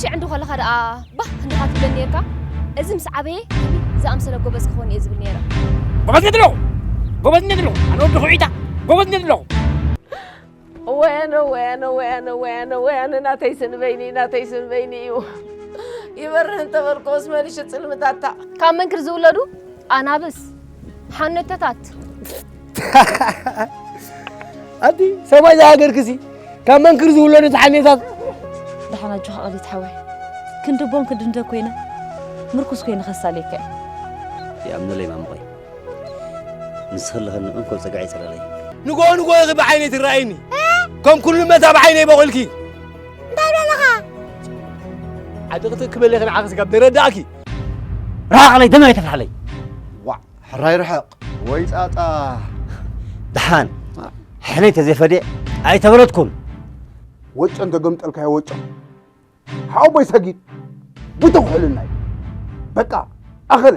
ሸዕ እንዶ ከለኻ ደኣ ባህ እንዲኻ ትብለኒ ነርካ። እዚ ምስ ዓበየ ከምዚ ዝኣምሰለ ጎበዝ ክኾን እየ ዝብል ነይረ። ጎበዝ ነትለኹ ጎበዝ ነትለኹ ኣነ ወዲ ኹዒታ ጎበዝ ነትለኹ ወያነ ወያነ ወያነ ወያነ ወያነ ናተይ ስንበይኒ ናተይ ስንበይኒ እዩ። ይበርህ እንተበልኮስ መልሽ ጽልምታታ። ካብ መንክር ዝውለዱ ኣናብስ ሓነተታት ኣቲ ሰማይ ዝሃገርክሲ ካብ መንክር ዝውለዱ ተሓኔታት ደሓን ኣጆኻ ቐሊት ሓወይ። ክንዲ ቦን ክንዲ እንደ ኮይነ ምርኩስ ኮይነ ከሳልየካ እየ። ይኣምነለይ ማምቆይ ንስኺ ኣለኽኒ እንኮ ፀጋዒ ፀለለይ ንጎ ንጎ ኢኺ ብዓይነይ ትረኣይኒ ከም ኩሉ መታ ብዓይነይ በቑልኪ እንታይ ደለኻ ዓዲ ክትእክበለይ ክንዓኽሲ ካብ ደረዳእኪ ራቕለይ ደም ኣይተፍልሓለይ ዋዕ ሕራይ ርሕቕ ወይ ፃፃ ደሓን ሕነይ ተዘይፈድየ ኣይተበለትኩን ወጮ እንተገምጠልካዮ ወጮ ሓወቦይ ሰጊድ ብተኩሕልና እዩ በቃ ኣኸለ